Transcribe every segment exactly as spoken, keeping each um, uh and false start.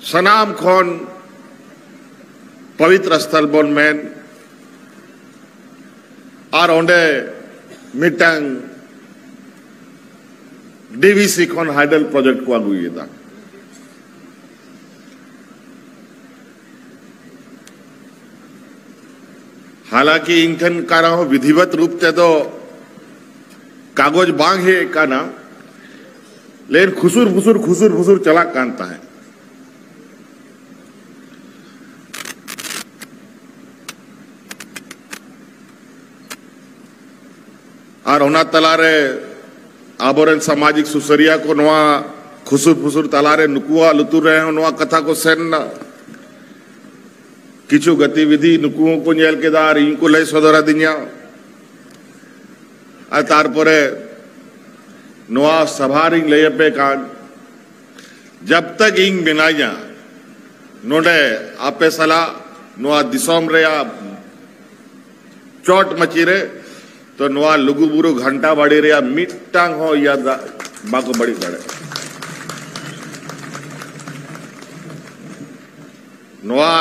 ᱥᱟᱱᱟᱢ ᱠᱷᱚᱱ ᱯᱚᱵᱤᱛᱨᱚ ᱥᱛᱷᱚᱞ ᱵᱚᱱ ᱢᱮᱱ, ᱟᱨ ᱚᱸᱰᱮ ᱢᱤᱫᱴᱟᱝ ᱰᱤ ᱵᱷᱤ ᱥᱤ ᱠᱷᱚᱱ ᱦᱟᱭᱰᱮᱞ ᱯᱨᱚᱡᱮᱠᱴ ᱠᱚ ᱟᱹᱜᱩᱭᱮᱫᱟ᱾ ᱦᱟᱞᱟᱸᱠᱤ ᱤᱧ ᱴᱷᱮᱱ ᱠᱟᱨᱚᱱ ᱦᱚᱸ ᱵᱤᱫᱷᱤᱣᱟᱛ ᱨᱩᱯ ᱛᱮᱫᱚ ᱠᱟᱜᱚᱡᱽ ᱵᱟᱝ ᱦᱮᱡ ᱟᱠᱟᱱᱟ, ᱞᱮᱠᱤᱱ ᱠᱷᱩᱥᱩᱨ ᱯᱷᱩᱥᱩᱨ ᱠᱷᱩᱥᱩᱨ ᱯᱷᱩᱥᱩᱨ ᱪᱟᱞᱟᱜ ᱠᱟᱱ ᱛᱟᱦᱮᱸᱫ᱾ ᱟᱨ ᱚᱱᱟ ᱛᱟᱞᱟᱨᱮ ᱟᱵᱚᱨᱮᱱ ᱥᱟᱢᱟᱡᱤᱠ ᱥᱩᱥᱟᱹᱨᱤᱭᱟᱹ ᱠᱚ ᱱᱚᱣᱟ ᱠᱷᱩᱥᱩᱨ ᱯᱷᱩᱥᱩᱨ ᱛᱟᱞᱟᱨᱮ ᱱᱩᱠᱩᱣᱟᱜ ᱞᱩᱛᱩᱨ ᱨᱮᱦᱚᱸ ᱱᱚᱣᱟ ᱠᱟᱛᱷᱟ ᱠᱚ ᱥᱮᱱ ᱮᱱᱟ᱾ ᱠᱤᱪᱷᱩ ᱜᱚᱛᱤᱵᱤᱫᱷᱤ ᱱᱩᱠᱩ ᱦᱚᱸᱠᱚ ᱧᱮᱞ ᱠᱮᱫᱟ ᱟᱨ ᱤᱧ ᱠᱚ ᱞᱟᱹᱭ ᱥᱚᱫᱚᱨ ᱟᱹᱫᱤᱧᱟ᱾ ᱟᱨ ᱛᱟᱨᱯᱚᱨᱮ ᱱᱚᱣᱟ ᱥᱟᱵᱷᱟ ᱨᱤᱧ ᱞᱟᱹᱭ ᱟᱯᱮ ᱠᱟᱱ, ᱡᱟᱵ ᱛᱟᱠ ᱤᱧ ᱢᱮᱱᱟᱧᱟ ᱱᱚᱰᱮ ᱟᱯᱮ ᱥᱟᱞᱟᱜ ᱱᱚᱣᱟ ᱫᱤᱥᱚᱢ ᱨᱮᱭᱟᱜ ᱪᱚᱴ ᱢᱟᱹᱪᱤ ᱨᱮ, ᱛᱚ ᱱᱚᱣᱟ ᱞᱩᱜᱩᱵᱩᱨᱩ ᱜᱷᱟᱱᱴᱟ ᱵᱟᱲᱤ ᱨᱮᱭᱟᱜ ᱢᱤᱫᱴᱟᱝ ᱦᱚᱸ ᱤᱭᱟᱹ ᱫᱟ-, ᱵᱟᱠᱚ ᱵᱟᱹᱲᱤᱡ ᱫᱟᱲᱮᱭᱟᱜᱼᱟ᱾ ᱱᱚᱣᱟ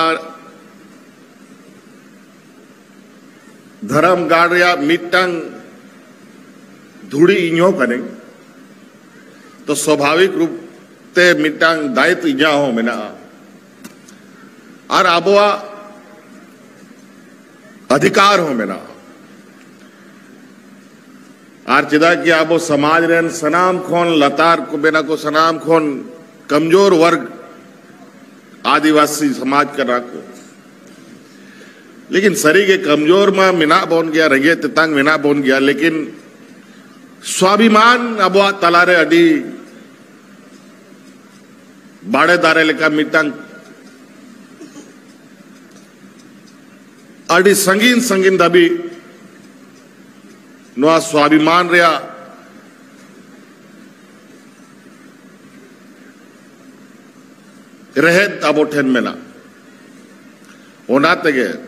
ᱫᱷᱚᱨᱚᱢ ᱜᱟᱲ ᱨᱮᱭᱟᱜ ᱢᱤᱫᱴᱟᱝ ᱫᱷᱩᱲᱤ ᱤᱧ ᱦᱚᱸ ᱠᱟᱹᱱᱟᱹᱧ, ᱛᱚ ᱥᱣᱟᱵᱷᱟᱵᱤᱠ ᱨᱩᱯ ᱛᱮ ᱢᱤᱫᱴᱟᱝ ᱫᱟᱭᱤᱛᱛᱚ ᱤᱧᱟᱹᱜ ᱦᱚᱸ ᱢᱮᱱᱟᱜᱼᱟ ᱟᱨ ᱟᱵᱚᱣᱟᱜ ᱚᱫᱷᱤᱠᱟᱨ ᱦᱚᱸ ᱢᱮᱱᱟᱜᱼᱟ᱾ ᱟᱨ ᱪᱮᱫᱟᱜ ᱠᱤ ᱟᱵᱚ ᱥᱚᱢᱟᱡᱽ ᱨᱮᱱ ᱥᱟᱱᱟᱢ ᱠᱷᱚᱱ ᱞᱟᱛᱟᱨ ᱠᱚ ᱢᱮᱱᱟ ᱠᱚ, ᱥᱟᱱᱟᱢ ᱠᱷᱚᱱ ᱠᱚᱢᱡᱳᱨ ᱣᱟᱨᱜᱽ ᱟᱹᱫᱤᱵᱟᱹᱥᱤ ᱥᱚᱢᱟᱡᱽ ᱠᱟᱱᱟ ᱠᱚ᱾ ᱞᱮᱠᱤᱱ ᱥᱟᱹᱨᱤᱜᱮ ᱠᱚᱢᱡᱳᱨ ᱢᱟ ᱢᱮᱱᱟᱜ ᱵᱚᱱ ᱜᱮᱭᱟ, ᱨᱮᱸᱜᱮᱡ ᱛᱮᱛᱟᱝ ᱢᱮᱱᱟᱜ ᱵᱚᱱ ᱜᱮᱭᱟ, ᱞᱮᱠᱤᱱ ᱥᱣᱟᱵᱷᱤᱢᱟᱱ ᱟᱵᱚᱣᱟᱜ ᱛᱟᱞᱟᱨᱮ ᱟᱹᱰᱤ ᱵᱟᱲᱮ ᱫᱟᱨᱮ ᱞᱮᱠᱟ ᱢᱤᱫᱴᱟᱝ ᱟᱹᱰᱤ ᱥᱟᱺᱜᱤᱧ ᱥᱟᱺᱜᱤᱧ ᱫᱷᱟᱹᱵᱤᱡ ᱱᱚᱣᱟ ᱥᱣᱟᱵᱷᱤᱢᱟᱱ ᱨᱮᱭᱟᱜ ᱨᱮᱦᱮᱫ ᱟᱵᱚ ᱴᱷᱮᱱ ᱢᱮᱱᱟᱜ᱾ ᱚᱱᱟ ᱛᱮᱜᱮ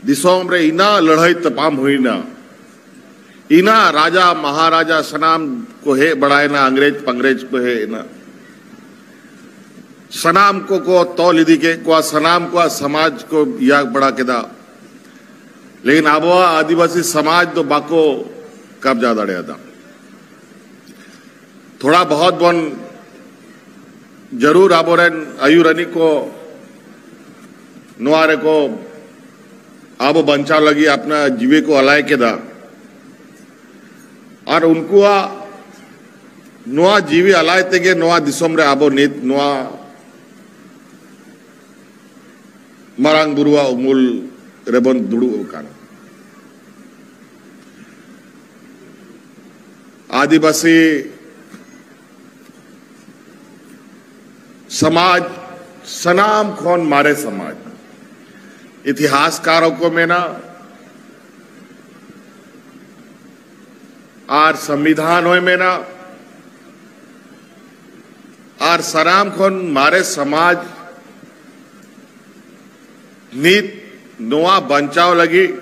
ᱫᱤᱥᱚᱢ ᱨᱮ ᱤᱱᱟᱹ ᱞᱟᱹᱲᱦᱟᱹᱭ ᱛᱟᱯᱟᱢ ᱦᱩᱭᱱᱟ, ᱤᱱᱟᱹ ᱨᱟᱡᱟ ᱢᱟᱦᱟᱨᱟᱡᱟ ᱥᱟᱱᱟᱢ ᱠᱚ ᱦᱮᱡ ᱵᱟᱲᱟᱭᱮᱱᱟ, ᱤᱝᱨᱮᱡᱽ ᱯᱟᱝᱨᱮᱡᱽ ᱠᱚ ᱦᱮᱡ ᱮᱱᱟ᱾ ᱥᱟᱱᱟᱢ ᱠᱚᱠᱚ ᱛᱚᱞ ᱤᱫᱤ ᱠᱮᱫ ᱠᱚᱣᱟ, ᱥᱟᱱᱟᱢ ᱠᱚᱣᱟᱜ ᱥᱚᱢᱟᱡᱽ ᱠᱚ ᱤᱭᱟᱹ ᱵᱟᱲᱟ ᱠᱮᱫᱟ, ᱞᱮᱠᱤᱱ ᱟᱵᱚᱣᱟᱜ ᱟᱹᱫᱤᱵᱟᱹᱥᱤ ᱥᱚᱢᱟᱡᱽ ᱫᱚ ᱵᱟᱠᱚ ᱠᱟᱵᱽᱡᱟ ᱫᱟᱲᱮᱭᱟᱫᱟ᱾ ᱛᱷᱚᱲᱟ ᱵᱚᱦᱚᱛ ᱵᱚᱱ ᱡᱟᱹᱨᱩᱲ ᱟᱵᱚᱨᱮᱱ ᱟᱹᱭᱩᱨᱟᱹᱱᱤᱡ ᱠᱚ ᱱᱚᱣᱟ ᱨᱮᱠᱚ ᱟᱵᱚ ᱵᱟᱧᱪᱟᱣ ᱞᱟᱹᱜᱤᱫ ᱟᱯᱱᱟᱨ ᱡᱤᱣᱤ ᱠᱚ ᱟᱞᱟᱭ ᱠᱮᱫᱟ᱾ ᱟᱨ ᱩᱱᱠᱩᱣᱟᱜ ᱱᱚᱣᱟ ᱡᱤᱣᱤ ᱟᱞᱟᱭ ᱛᱮᱜᱮ ᱱᱚᱣᱟ ᱫᱤᱥᱚᱢ ᱨᱮ ᱟᱵᱚ ᱱᱤᱛ ᱱᱚᱣᱟ ᱢᱟᱨᱟᱝ ᱵᱩᱨᱩᱣᱟᱜ ᱩᱢᱩᱞ ᱨᱮᱵᱚᱱ ᱫᱩᱲᱩᱵ ᱟᱠᱟᱱᱟ᱾ ᱟᱹᱫᱤᱵᱟᱹᱥᱤ ᱥᱚᱢᱟᱡᱽ ᱥᱟᱱᱟᱢ ᱠᱷᱚᱱ ᱢᱟᱨᱮ ᱥᱚᱢᱟᱡᱽ᱾ ᱤᱛᱤᱦᱟᱥᱠᱟᱨ ᱦᱚᱸᱠᱚ ᱢᱮᱱᱟ, ᱟᱨ ᱥᱚᱝᱵᱤᱫᱷᱟᱱ ᱦᱚᱸᱭ ᱢᱮᱱᱟ, ᱟᱨ ᱥᱟᱱᱟᱢ ᱠᱷᱚᱱ ᱢᱟᱨᱮ ᱥᱚᱢᱟᱡᱽ ᱱᱤᱛ ᱱᱚᱣᱟ ᱵᱟᱧᱪᱟᱣ ᱞᱟᱹᱜᱤᱫ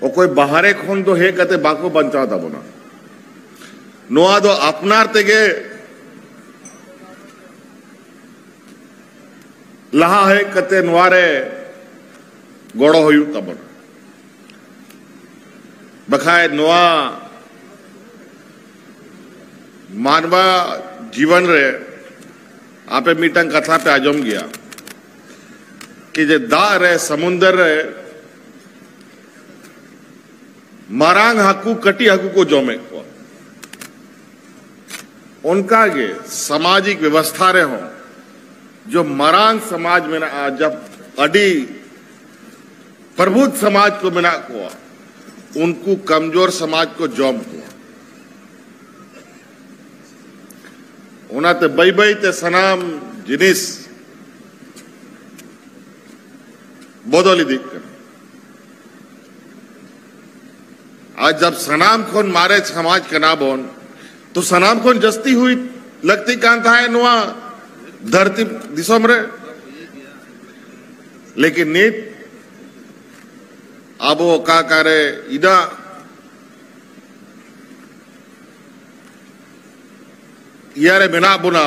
ᱚᱠᱚᱭ ᱵᱟᱦᱨᱮ ᱠᱷᱚᱱ ᱫᱚ ᱦᱮᱡ ᱠᱟᱛᱮ ᱵᱟᱠᱚ ᱵᱟᱧᱪᱟᱣ ᱛᱟᱵᱚᱱᱟ᱾ ᱱᱚᱣᱟ ᱫᱚ ᱟᱯᱱᱟᱨ ᱛᱮᱜᱮ ᱞᱟᱦᱟ ᱦᱮᱡ ᱠᱟᱛᱮ ᱱᱚᱣᱟ ᱨᱮ ᱜᱚᱲᱚ ᱦᱩᱭᱩᱜ ᱛᱟᱵᱚᱱᱟ᱾ ᱵᱟᱠᱷᱟᱡ ᱱᱚᱣᱟ ᱢᱟᱱᱣᱟ ᱡᱤᱵᱚᱱ ᱨᱮ ᱟᱯᱮ ᱢᱤᱫᱴᱟᱝ ᱠᱟᱛᱷᱟ ᱯᱮ ᱟᱸᱡᱚᱢ ᱜᱮᱭᱟ ᱠᱤ ᱡᱮ ᱫᱟᱜ ᱨᱮ, ᱥᱚᱢᱩᱱᱫᱚᱨ ᱨᱮ ᱢᱟᱨᱟᱝ ᱦᱟᱹᱠᱩ ᱠᱟᱹᱴᱤᱡ ᱦᱟᱹᱠᱩ ᱠᱚ ᱡᱚᱢᱮᱫ ᱠᱚᱣᱟ᱾ ᱚᱱᱠᱟᱜᱮ ᱥᱟᱢᱟᱡᱤᱠ ᱵᱮᱵᱚᱥᱛᱷᱟ ᱨᱮᱦᱚᱸ ᱡᱚ ᱢᱟᱨᱟᱝ ᱥᱚᱢᱟᱡᱽ ᱢᱮᱱᱟᱜᱼᱟ, ᱡᱟᱵ ᱟᱹᱰᱤ ᱯᱨᱚᱵᱩᱫᱷ ᱥᱚᱢᱟᱡᱽ ᱠᱚ ᱢᱮᱱᱟᱜ ᱠᱚᱣᱟ, ᱩᱱᱠᱩ ᱠᱚᱢᱡᱳᱨ ᱥᱚᱢᱟᱡᱽ ᱠᱚ ᱡᱚᱢ ᱠᱚᱣᱟ᱾ ᱚᱱᱟᱛᱮ ᱵᱟᱹᱭ ᱵᱟᱹᱭ ᱛᱮ ᱥᱟᱱᱟᱢ ᱡᱤᱱᱤᱥ ᱵᱚᱫᱚᱞ ᱤᱫᱤᱜ ᱠᱟᱱᱟ᱾ ᱟᱨ ᱡᱟᱵ ᱥᱟᱱᱟᱢ ᱠᱷᱚᱱ ᱢᱟᱨᱮ ᱥᱚᱢᱟᱡᱽ ᱠᱟᱱᱟ ᱵᱚᱱ, ᱛᱚ ᱥᱟᱱᱟᱢ ᱠᱷᱚᱱ ᱡᱟᱹᱥᱛᱤ ᱦᱩᱭ ᱞᱟᱹᱠᱛᱤ ᱠᱟᱱ ᱛᱟᱦᱮᱸᱫ ᱱᱚᱣᱟ ᱫᱷᱟᱹᱨᱛᱤ ᱫᱤᱥᱚᱢ ᱨᱮ᱾ ᱞᱮᱠᱤᱱ ᱱᱤᱛ ᱟᱵᱚ ᱚᱠᱟ ᱚᱠᱟᱨᱮ ᱤᱱᱟᱹᱜ ᱤᱭᱟᱹ ᱨᱮ ᱢᱮᱱᱟᱜ ᱵᱚᱱᱟ,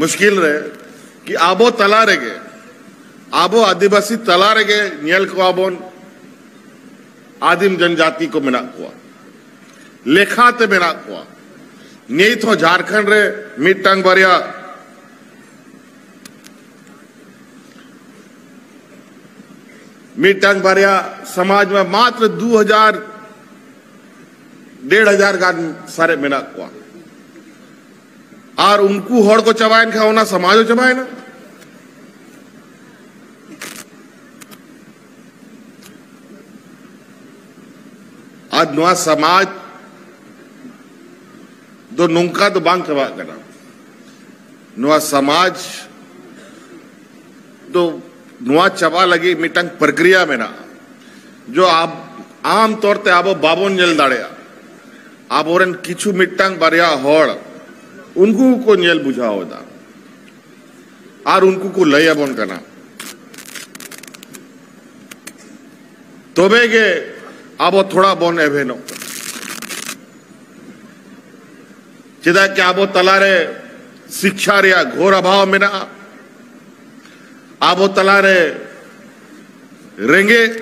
ᱢᱩᱥᱠᱤᱞ ᱨᱮ ᱠᱤ ᱟᱵᱚ ᱛᱟᱞᱟ ᱨᱮᱜᱮ, ᱟᱵᱚ ᱟᱹᱫᱤᱵᱟᱹᱥᱤ ᱛᱟᱞᱟ ᱨᱮᱜᱮ ᱧᱮᱞ ᱠᱚᱣᱟ ᱵᱚᱱ ᱟᱹᱫᱤᱢ ᱡᱚᱱᱡᱟᱹᱛᱤ ᱠᱚ ᱢᱮᱱᱟᱜ ᱠᱚᱣᱟ, ᱞᱮᱠᱷᱟᱛᱮ ᱢᱮᱱᱟᱜ ᱠᱚᱣᱟ᱾ ᱱᱤᱛ ᱦᱚᱸ ᱡᱷᱟᱲᱠᱷᱚᱸᱰ ᱨᱮ ᱢᱤᱫᱴᱟᱝ ᱵᱟᱨᱭᱟ, ᱢᱤᱫᱴᱟᱝ ᱵᱟᱨᱭᱟ ᱥᱚᱢᱟᱡᱽ ᱢᱟ ᱢᱟᱛᱨᱚ ᱫᱩ ᱦᱟᱡᱟᱨ, ᱰᱮᱲ ᱦᱟᱡᱟᱨ ᱜᱟᱱ ᱥᱟᱨᱮᱡ ᱢᱮᱱᱟᱜ ᱠᱚᱣᱟ᱾ ᱟᱨ ᱩᱱᱠᱩ ᱦᱚᱲ ᱠᱚ ᱪᱟᱵᱟᱭᱮᱱ ᱠᱷᱟᱱ ᱚᱱᱟ ᱥᱚᱢᱟᱡᱽ ᱦᱚᱸ ᱪᱟᱵᱟᱭᱮᱱᱟ᱾ ᱟᱨ ᱱᱚᱣᱟ ᱥᱚᱢᱟᱡᱽ ᱫᱚ ᱱᱚᱝᱠᱟ ᱫᱚ ᱵᱟᱝ ᱪᱟᱵᱟᱜ ᱠᱟᱱᱟ᱾ ᱱᱚᱣᱟ ᱥᱚᱢᱟᱡᱽ ᱫᱚ, ᱱᱚᱣᱟ ᱪᱟᱵᱟ ᱞᱟᱹᱜᱤᱫ ᱢᱤᱫᱴᱟᱝ ᱯᱨᱚᱠᱨᱤᱭᱟ ᱢᱮᱱᱟᱜᱼᱟ, ᱡᱚ ᱟᱵ-, ᱟᱢ ᱛᱚᱨ ᱛᱮ ᱟᱵᱚ ᱵᱟᱵᱚᱱ ᱧᱮᱞ ᱫᱟᱲᱮᱭᱟᱜᱼᱟ᱾ ᱟᱵᱚᱨᱮᱱ ᱠᱤᱪᱷᱩ ᱢᱤᱫᱴᱟᱝ ᱵᱟᱨᱭᱟ ᱦᱚᱲ ᱩᱱᱠᱩ ᱠᱚ ᱧᱮᱞ ᱵᱩᱡᱷᱟᱹᱣ ᱮᱫᱟ ᱟᱨ ᱩᱱᱠᱩ ᱠᱚ ᱞᱟᱹᱭ ᱟᱵᱚᱱ ᱠᱟᱱᱟ, ᱛᱚᱵᱮ ᱜᱮ ᱟᱵᱚ ᱛᱷᱚᱲᱟ ᱵᱚᱱ ᱮᱵᱷᱮᱱᱚᱜ ᱠᱟᱱᱟ᱾ ᱪᱮᱫᱟᱜ ᱠᱤ ᱟᱵᱚ ᱛᱟᱞᱟᱨᱮ ᱥᱤᱠᱠᱷᱟ ᱨᱮᱭᱟᱜ ᱜᱷᱳᱨ ᱚᱵᱷᱟᱵ ᱢᱮᱱᱟᱜᱼᱟ, ᱟᱵᱚ ᱛᱟᱞᱟᱨᱮ ᱨᱮᱸᱜᱮᱡ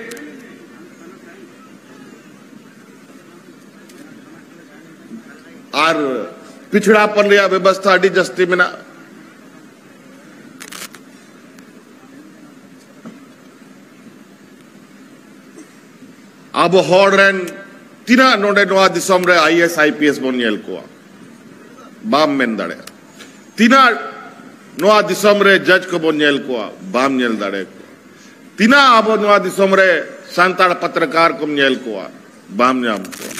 ᱟᱨ ᱯᱤᱪᱷᱲᱟᱯᱚᱱ ᱨᱮᱭᱟᱜ ᱵᱮᱵᱚᱥᱛᱷᱟ ᱟᱹᱰᱤ ᱡᱟᱹᱥᱛᱤ ᱢᱮᱱᱟᱜᱼᱟ᱾ ᱟᱵᱚ ᱦᱚᱲ ᱨᱮᱱ ᱛᱤᱱᱟᱹᱜ ᱱᱚᱰᱮ ᱱᱚᱣᱟ ᱫᱤᱥᱚᱢ ᱨᱮ I A S, I P S ᱵᱚᱱ ᱧᱮᱞ ᱠᱚᱣᱟ? ᱵᱟᱢ ᱢᱮᱱ ᱫᱟᱲᱮᱭᱟᱜᱼᱟ᱾ ᱛᱤᱱᱟᱹᱜ ᱱᱚᱣᱟ ᱫᱤᱥᱚᱢ ᱨᱮ ᱡᱟᱡᱽ ᱠᱚᱵᱚᱱ ᱧᱮᱞ ᱠᱚᱣᱟ? ᱵᱟᱢ ᱧᱮᱞ ᱫᱟᱲᱮ ᱠᱚᱣᱟ᱾ ᱛᱤᱱᱟᱹᱜ ᱟᱵᱚ ᱱᱚᱣᱟ ᱫᱤᱥᱚᱢ ᱨᱮ ᱥᱟᱱᱛᱟᱲ ᱯᱚᱛᱨᱚᱠᱟᱨ ᱠᱚᱢ ᱧᱮᱞ ᱠᱚᱣᱟ? ᱵᱟᱢ ᱧᱟᱢ ᱠᱚᱣᱟ᱾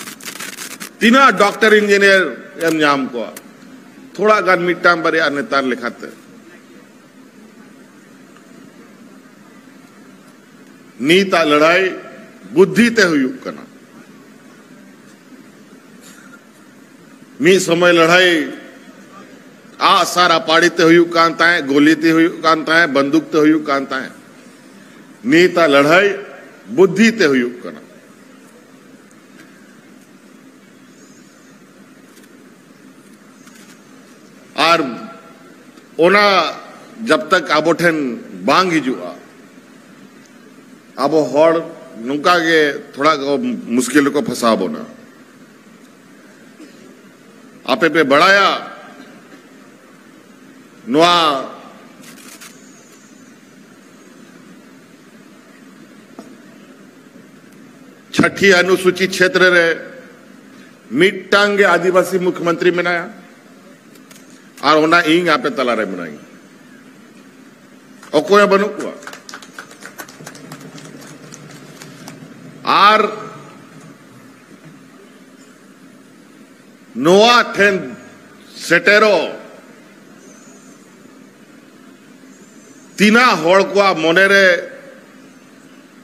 ᱛᱤᱱᱟᱹᱜ ᱰᱚᱠᱴᱚᱨ ᱤᱧᱡᱤᱱᱤᱭᱟᱨ ᱮᱢ ᱧᱟᱢ ᱠᱚᱣᱟ? ᱛᱷᱚᱲᱟ ᱜᱟᱱ ᱢᱤᱫᱴᱟᱝ ᱵᱟᱨᱭᱟ ᱱᱮᱛᱟᱨ ᱞᱮᱠᱟᱛᱮ᱾ ᱱᱤᱛᱟᱜ ᱞᱟᱹᱲᱦᱟᱹᱭ ᱵᱩᱫᱽᱫᱷᱤ ᱛᱮ ᱦᱩᱭᱩᱜ ᱠᱟᱱᱟ᱾ ᱢᱤᱫ ᱥᱚᱢᱚᱭ ᱞᱟᱹᱲᱦᱟᱹᱭ ᱟᱜ ᱥᱟᱨ ᱟᱯᱟᱲᱤ ᱛᱮ ᱦᱩᱭᱩᱜ ᱠᱟᱱ ᱛᱟᱦᱮᱸᱫ, ᱜᱳᱞᱤ ᱛᱮ ᱦᱩᱭᱩᱜ ᱠᱟᱱ ᱛᱟᱦᱮᱸᱫ, ᱵᱟᱱᱫᱩᱠ ᱛᱮ ᱦᱩᱭᱩᱜ ᱠᱟᱱ ᱛᱟᱦᱮᱸᱫ᱾ ᱱᱤᱛᱟᱜ ᱞᱟᱹᱲᱦᱟᱹᱭ ᱵᱩᱫᱽᱫᱷᱤ ᱛᱮ ᱦᱩᱭᱩᱜ ᱠᱟᱱᱟ᱾ ᱟᱨ ᱚᱱᱟ ᱡᱟᱵ ᱛᱟᱠ ᱟᱵᱚ ᱴᱷᱮᱱ ᱵᱟᱝ ᱦᱤᱡᱩᱜᱼᱟ, ᱟᱵᱚ ᱦᱚᱲ ᱱᱚᱝᱠᱟ ᱜᱮ ᱛᱷᱚᱲᱟ ᱠᱚ ᱢᱩᱥᱠᱤᱞ ᱨᱮᱠᱚ ᱯᱷᱟᱸᱥᱟᱣ ᱵᱚᱱᱟ᱾ ᱟᱯᱮ ᱯᱮ ᱵᱟᱲᱟᱭᱟ, ᱱᱚᱣᱟ ᱪᱷᱟᱴᱤ ᱚᱱᱩᱥᱩᱪᱤ ᱪᱷᱮᱛᱨᱚ ᱨᱮ ᱢᱤᱫᱴᱟᱝ ᱜᱮ ᱟᱹᱫᱤᱵᱟᱹᱥᱤ ᱢᱩᱠᱷᱭᱚᱢᱚᱱᱛᱨᱤ ᱢᱮᱱᱟᱭᱟ, ᱟᱨ ᱚᱱᱟ ᱤᱧ ᱟᱯᱮ ᱛᱟᱞᱟᱨᱮ ᱢᱮᱱᱟᱧᱟ, ᱚᱠᱚᱭ ᱦᱚᱸ ᱵᱟᱹᱱᱩᱜ ᱠᱚᱣᱟ᱾ ᱟᱨ ᱱᱚᱣᱟ ᱴᱷᱮᱱ ᱥᱮᱴᱮᱨᱚᱜ ᱛᱤᱱᱟᱹᱜ ᱦᱚᱲ ᱠᱚᱣᱟᱜ ᱢᱚᱱᱮᱨᱮ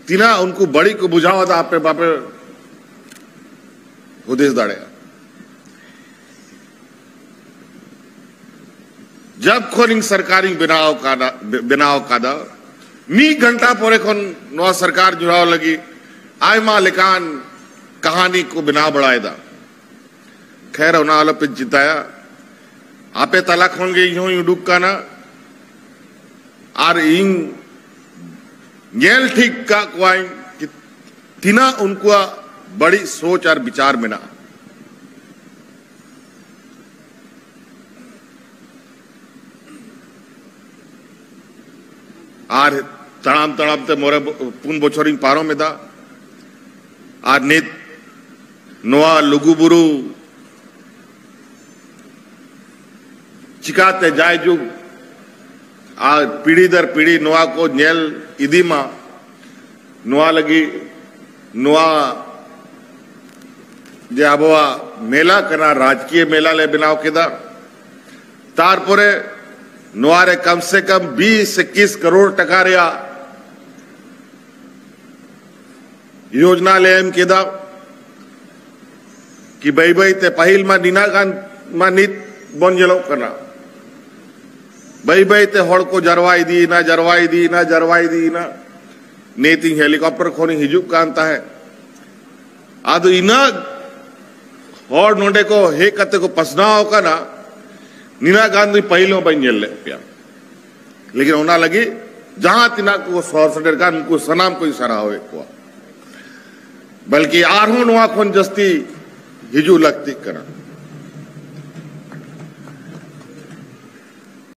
ᱛᱤᱱᱟᱹᱜ ᱩᱱᱠᱩ ᱵᱟᱹᱲᱤᱡ ᱠᱚ ᱵᱩᱡᱷᱟᱹᱣ ᱮᱫᱟ, ᱟᱯᱮ ᱵᱟᱯᱮ ᱦᱩᱫᱤᱥ ᱫᱟᱲᱮᱭᱟᱜᱼᱟ᱾ ᱡᱟᱵ ᱠᱷᱚᱱ ᱤᱧ ᱥᱚᱨᱠᱟᱨᱤᱧ ᱵᱮᱱᱟᱣ ᱠᱟᱫᱟ, ᱵᱮᱱᱟᱣ ᱠᱟᱫᱟ, ᱢᱤᱫ ᱜᱷᱚᱱᱴᱟ ᱯᱚᱨᱮ ᱠᱷᱚᱱ ᱱᱚᱣᱟ ᱥᱚᱨᱠᱟᱨ ᱡᱩᱲᱟᱣ ᱞᱟᱹᱜᱤᱫ ᱟᱭᱢᱟ ᱞᱮᱠᱟᱱ ᱠᱟᱹᱦᱱᱤ ᱠᱚ ᱵᱮᱱᱟᱣ ᱵᱟᱲᱟᱭᱮᱫᱟ᱾ ᱠᱷᱮᱨ, ᱚᱱᱟ ᱟᱞᱚᱯᱮ ᱪᱤᱱᱛᱟᱹᱭᱟ, ᱟᱯᱮ ᱛᱟᱞᱟ ᱠᱷᱚᱱ ᱜᱮ ᱤᱧ ᱦᱚᱸᱧ ᱩᱰᱩᱠ ᱠᱟᱱᱟ᱾ ᱟᱨ ᱤᱧ ᱧᱮᱞ ᱴᱷᱤᱠ ᱠᱟᱜ ᱠᱚᱣᱟᱧ ᱠᱤ ᱛᱤᱱᱟᱹᱜ ᱩᱱᱠᱩᱣᱟᱜ ᱵᱟᱹᱲᱤᱡ ᱥᱳᱪ ᱟᱨ ᱵᱤᱪᱟᱨ ᱢᱮᱱᱟᱜᱼᱟ᱾ ᱟᱨ ᱛᱟᱲᱟᱢ ᱛᱟᱲᱟᱢ ᱛᱮ ᱢᱚᱬᱮ ᱵᱚ-, ᱯᱩᱱ ᱵᱚᱪᱷᱚᱨᱤᱧ ᱯᱟᱨᱚᱢ ᱮᱫᱟ᱾ ᱟᱨ ᱱᱤᱛ ᱱᱚᱣᱟ ᱞᱩᱜᱩᱵᱩᱨᱩ ᱪᱤᱠᱟᱛᱮ ᱡᱟᱭᱡᱩᱜᱽ ᱟᱨ ᱯᱤᱲᱦᱤ ᱫᱟᱨ ᱯᱤᱲᱦᱤ ᱱᱚᱣᱟ ᱠᱚ ᱧᱮᱞ ᱤᱫᱤ ᱢᱟ, ᱱᱚᱣᱟ ᱞᱟᱹᱜᱤᱫ ᱱᱚᱣᱟ ᱡᱮ ᱟᱵᱚᱣᱟᱜ ᱢᱮᱞᱟ ᱠᱟᱱᱟ, ᱨᱟᱡᱽᱠᱤᱭᱟᱹ ᱢᱮᱞᱟ ᱞᱮ ᱵᱮᱱᱟᱣ ᱠᱮᱫᱟ᱾ ᱛᱟᱨᱯᱚᱨᱮ ᱱᱚᱣᱟ ᱨᱮ ᱠᱚᱢ ᱥᱮ ᱠᱚᱢ ᱵᱤᱥ ᱤᱠᱤᱥ ᱠᱟᱨᱳᱲ ᱴᱟᱠᱟ ᱨᱮᱭᱟᱜ ᱭᱳᱡᱽᱱᱟ ᱞᱮ ᱮᱢ ᱠᱮᱫᱟ ᱠᱤ ᱵᱟᱹᱭ ᱵᱟᱹᱭ ᱛᱮ, ᱯᱟᱹᱦᱤᱞ ᱢᱟ ᱱᱤᱱᱟᱹᱜ ᱜᱟᱱ ᱢᱟ ᱱᱤᱛ ᱵᱚᱱ ᱧᱮᱞᱚᱜ ᱠᱟᱱᱟ, ᱵᱟᱹᱭ ᱵᱟᱹᱭ ᱛᱮ ᱦᱚᱲ ᱠᱚ ᱡᱟᱨᱣᱟ ᱤᱫᱤᱭᱮᱱᱟ, ᱡᱟᱨᱣᱟ ᱤᱫᱤᱭᱮᱱᱟ, ᱡᱟᱨᱣᱟ ᱤᱫᱤᱭᱮᱱᱟ᱾ ᱱᱤᱛ ᱤᱧ ᱦᱮᱞᱤᱠᱚᱯᱴᱟᱨ ᱠᱷᱚᱱᱤᱧ ᱦᱤᱡᱩᱜ ᱠᱟᱱ ᱛᱟᱦᱮᱸᱫ, ᱟᱫᱚ ᱤᱱᱟᱹᱜ ᱦᱚᱲ ᱱᱚᱰᱮ ᱠᱚ ᱦᱮᱡ ᱠᱟᱛᱮ ᱠᱚ ᱯᱟᱥᱱᱟᱣ ᱟᱠᱟᱱᱟ᱾ ᱱᱤᱱᱟᱹᱜ ᱜᱟᱱ ᱫᱚ ᱯᱟᱹᱦᱤᱞ ᱦᱚᱸ ᱵᱟᱹᱧ ᱧᱮᱞ ᱞᱮᱫ ᱯᱮᱭᱟ᱾ ᱞᱮᱠᱤᱱ ᱚᱱᱟ ᱞᱟᱹᱜᱤᱫ ᱡᱟᱦᱟᱸ ᱛᱤᱱᱟᱹᱜ ᱠᱚ ᱥᱚᱦᱚᱨ ᱥᱮᱴᱮᱨ ᱠᱟᱱ, ᱩᱱᱠᱩ ᱥᱟᱱᱟᱢ ᱠᱚᱧ ᱥᱟᱨᱦᱟᱣᱮᱫ ᱠᱚᱣᱟ᱾ ᱵᱚᱞᱠᱤ ᱟᱨᱦᱚᱸ ᱱᱚᱣᱟ ᱠᱷᱚᱱ ᱡᱟᱹᱥᱛᱤ ᱦᱤᱡᱩᱜ ᱞᱟᱹᱠᱛᱤᱜ ᱠᱟᱱᱟ᱾